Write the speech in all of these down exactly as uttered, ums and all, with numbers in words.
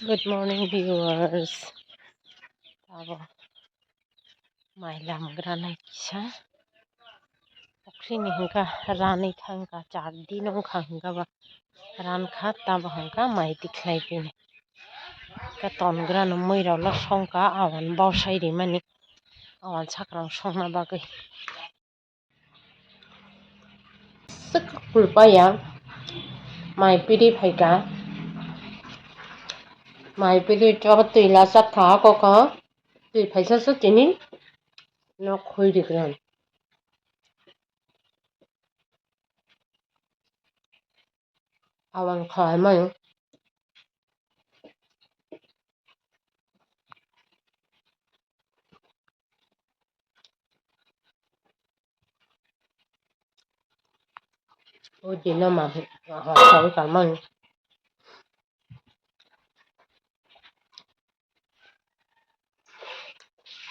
Good morning, viewers. Abo mai lamgra nai kisa. Pukhrini hwnka ranwi kha hwnka, char din wngkha hwnka ba rankha, tamo hwnka mai tikhlai bini. Hwnka tongrano mwirokno songkha, awan bosai rimani, awan sakrang songna bagwi. Swk kulpaya mai piri phaikha. Mai piri chok twi lachak kha, kok kha twi phaisa se tini nok khwi rikran. Awan kha mai. O dino ma ha ha sa ka man.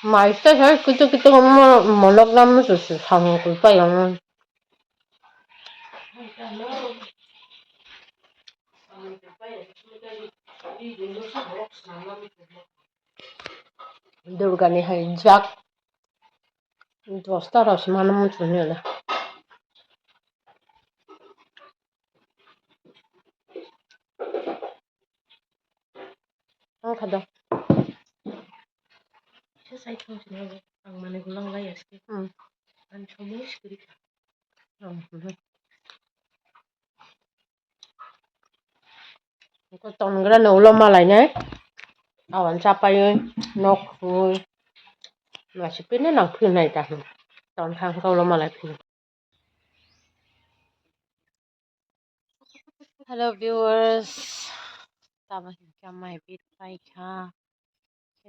Mai ta sa kitu kitu mo monok lam su su sang ku pa yang. Durga ni hai jak. Dosta rok se mano muchung nila. Ang kha do. Sa sai thong sini ang mane gulang lai aske. Hmm. Ang chomo sikri kha. Hmm, hmm. Tongrano ulo malainai. Awan chapaiwi nok khwi. Masi pini nang philnai ta hwn. Ton khang kha ulo malai phil. Hello viewers. Tamo hwnkhe mai bit paikha.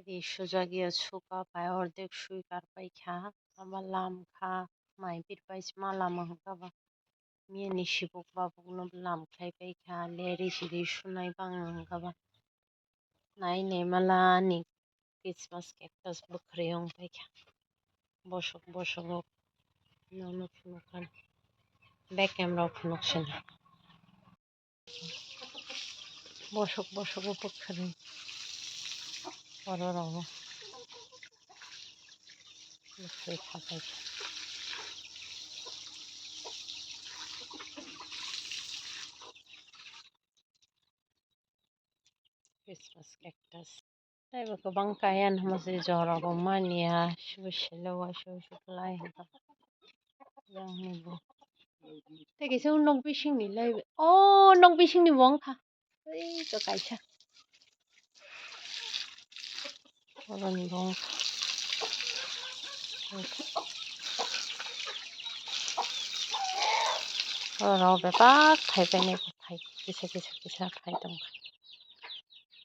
Ri sujak ya suka pai ordek sui karpai kha. Aba lam kha. Mai bit pai sima lama hwnkha ba. Miyani sibuk babuk no lam khlai pai kha. Leri siri sunai bang hwnkha ba. Nai nai mala ani Christmas cactus bwkhwrwi wng pai kha. Bosok bosok o nono phunuk kha. Bek camera o phunuk sina. Bosok bosok o bwkhwrwi. Oro rogo. Bwkhwrwi kha pai kha. Christmas cactus. Tei bo kwbang kaya hinwi se jora bo manya, sibo selo uaisa uaisa khlai hwnka. Yang ni bo. Tei kisa o nok bising ni lai, o nok bising ni bo wngkha. Ei to kaisa. Oroni bo wngkha. Oro bebak phai painai phai kisa kisa kisa phai tongkha.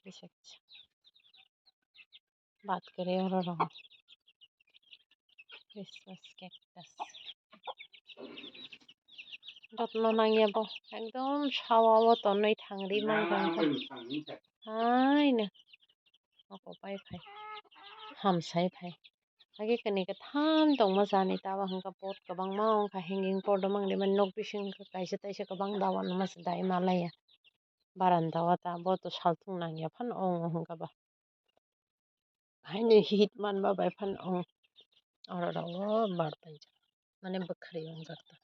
Kisa kisa. Bat kwrwi oro rogo. Christmas cactus. Jotno nangya bo ekdom sawa o tonwi thangri mankha. Haino. Oko pai phai. Hamsai phai. Age kani kwtham tongma jani tabo hwnka pot kwbangma wngkha hanging pot o mangri mani nok bising kaisa taisa kwbang dawa numa se dai malaya. Baranda o ta bo to salthung nangya phano wngo hwnka ba. Haino hit manma bai phano wngo. Oro rogo bar paijak. Mane bwkhwrwi wngjak ta.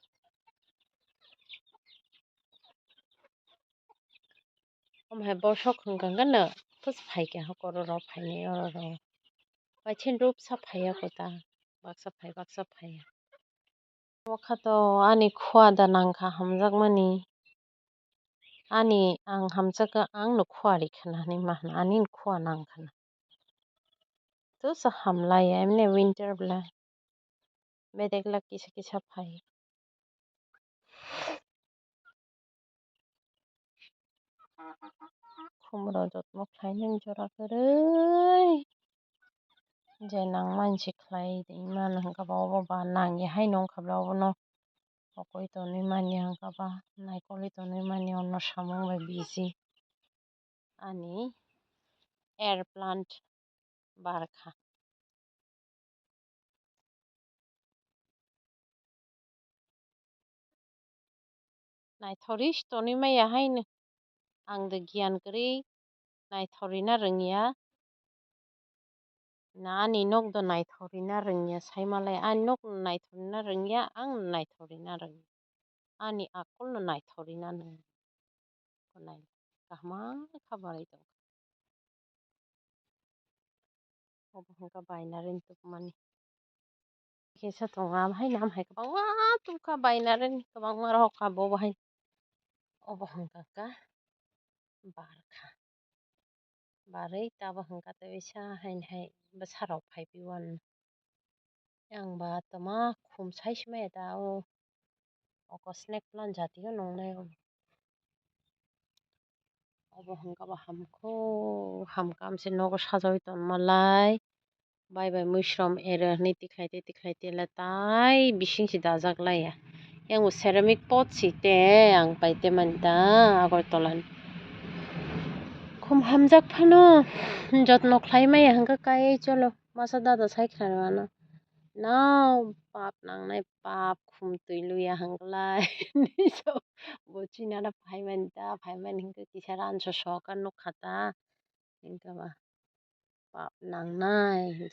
Omo hai bosok hwnka hwnka no, tos phaikha hokoro rok phainai oro rok. Waithani rupsa phaiya kota, baksa phai, baksa phaiya. Omo kha to ani khua da nangkha hamjakmani. Ani ang hamjakgo, ang no khua rikha na hinwi ma hwno, ani no khua nangkha na. Tos hamlaiya, emne winter bwle. Bedek la kisa kisa phai. Khumrok jotmo khlai nang jora kwrwi. Je nang mani se khlai mano hwnka ba, obo ba nangya hai nw wngkha ba, obono pokoi tonwi manya hwnka ba, naikolwi tonwi manya, ono samung bai bisi ani air plant barkha. Naithori se tonwi maya haino. Ang de giyan kwrwi naithok rina rwngya. Na ani nok do naithok rina rwngya, saimalai ani nok naithok rina rwngya, ang naithok rina rwngya. Ani akolno naithok rina nang. Nai kahma kha barwi tongkha. Obo hwnkha bainarini tubumani. Kisa tongo, abo haino, amo hai kwbangma tubukha bainarini, kwbangma rohorkha bo, bo hai. Obo hwnkha kha barkha. Barwi tabo hwnkha tei bisa haino hai bwsarok phaipiwan. Yang ba toma khum sai se maya da o. Oko snake plant jati o nongnai o. Obo hwnkha ba hamkho hamkha amse nogo sajaui tonmalai. Bai bai muisrom ero hinui tikhlai tei tikhlai tei le tai bising se dajak laiya. Yang bo ceramic pot si te ang pai te mani da Agartala ni. Khum hamjak phano jotno khlai maya hwnkha kai cholo masa dada sai khlai mano. Nao pap nangnai pap khum twi luya hwnkhlai. Bo chinano phaimani ta, phaimani hwnkhe kisa ranso soka nukha ta. Hwnkhe ba pap nangnai.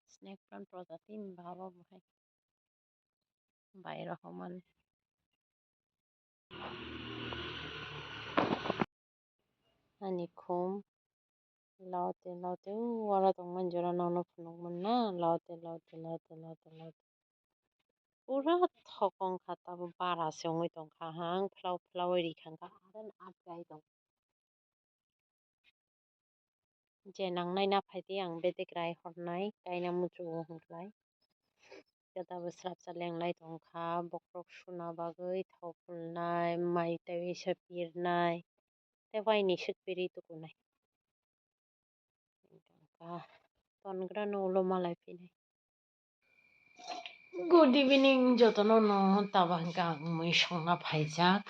Snake plant project ni babo bo hai bai rohormani. Ani khum laote laote o aro tongmani jora nono phunukmani na laote laote laote laote laote pura thokong kha tabo bara se wngwi tongkha hang phlaui phlaui rikha hwnkha aro atrai tong. Je nangnai na phai di ang bedek rai hornai kaina muchungo hwnkhlai. Jota bo srapsa lenglai tongkha, bokhorok suna bagwi thok phulnai, mai tei waisa pirnai, tei waini swk piri tukunai. Tongkha, tongrano ulo malai phinai. Good evening jotono no, taba hwnkha ang mui songna phaijak.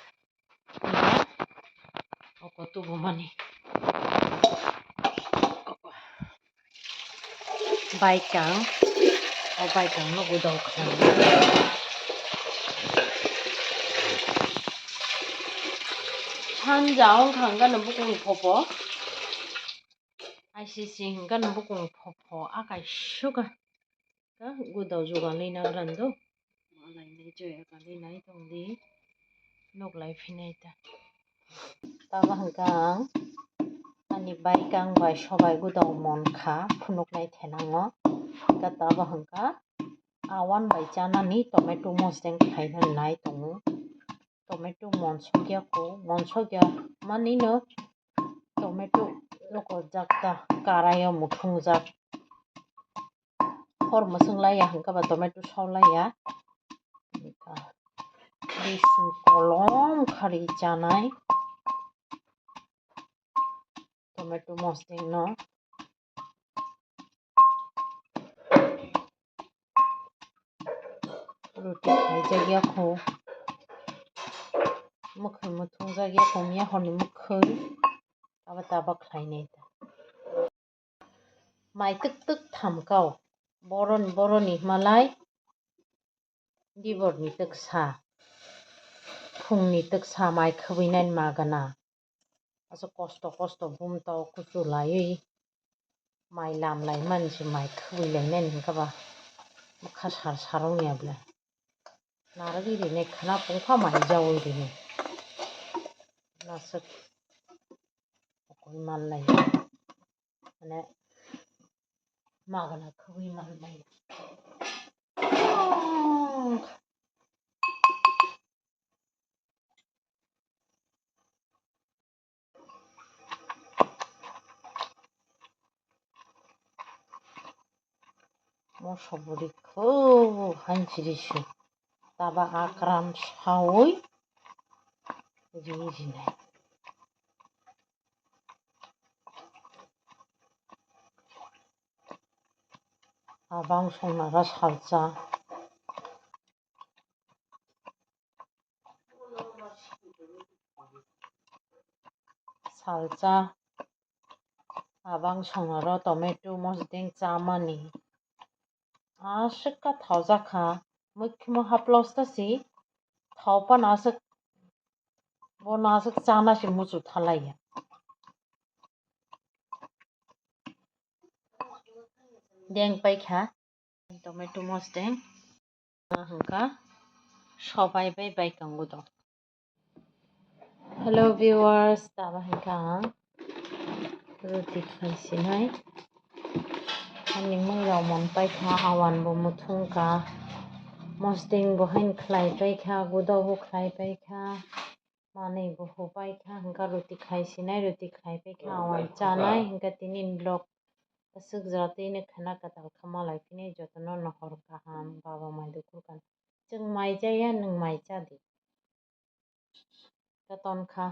Oko tubumani. Baikang, o baikang no gudok khlai. Sanja wngkha hwnkha no bukung popo. I C C hwnkha no bukung popo akai suka. Ka gudao jugalwi nagrando. Malainai joya kali nai tongdi. Noklai phinai ta. Tamo hwnkha ang ani baikang bai sobai gudao mon kha phunuknai thenango. Ka tamo hwnkha awan bai chanani tomato mosdeng khaina nai tongo. Tomato monsokya kho, monsokya manino tomato rokojak ta, karaio muthungjak. Hor mwswng laiya hwnkhe ba tomato saw laiya. Bising kolom khari chanai tomato mosdeng no. Roti khaijak ya kho. Mwkhwi muthungjak ya kho, miya horni mwkhwi. Abo taba khlainai ta. Mai twk twk tham kau. Boroni, boroni hwnmalai. Diborni twksa, phungni twksa mai khwbwinani magana. Aswk kosto kosto bumtao kuchu laiwi mai lam laimani se mai khwbwi lainani hwnkhe ba bwkha sar sar wngya bwle. Narwgwi rinai khwna pungkha mai jaui rinai. Aswk okoi manlai. Mane magana khwbwi manlai. Moso bwrwi kho hanchiri se taba akram saui ri rinai. Abang songnara salsa. Salsa, abang songnaro tomato mosdeng chamani. Aswk ka thaojakha, muikhumo haplos ta si, thao phano aswk Bono aswk chana se muchuk thalaiya. Deng paikha. Tomato mosdeng. Hwnkha sobai bai baikango do. Hello viewers, tamo hwnkha ang ruti khlai sinai. Ani mui rok mon paikha, awan bo muthungkha, mosdeng bo haino khlai paikha, gudo bo khlai paikha, manwi bo hupaikha, hwnkha ruti khlai sinai, ruti khlai paikha, awan chanai, hwnkha tini vlog aswk jora twi no khwna kwtal kha malai phini jotono no hor kaham baba mai dukur kan. Chwng mai chaya, nwng mai cha di. Katon kha.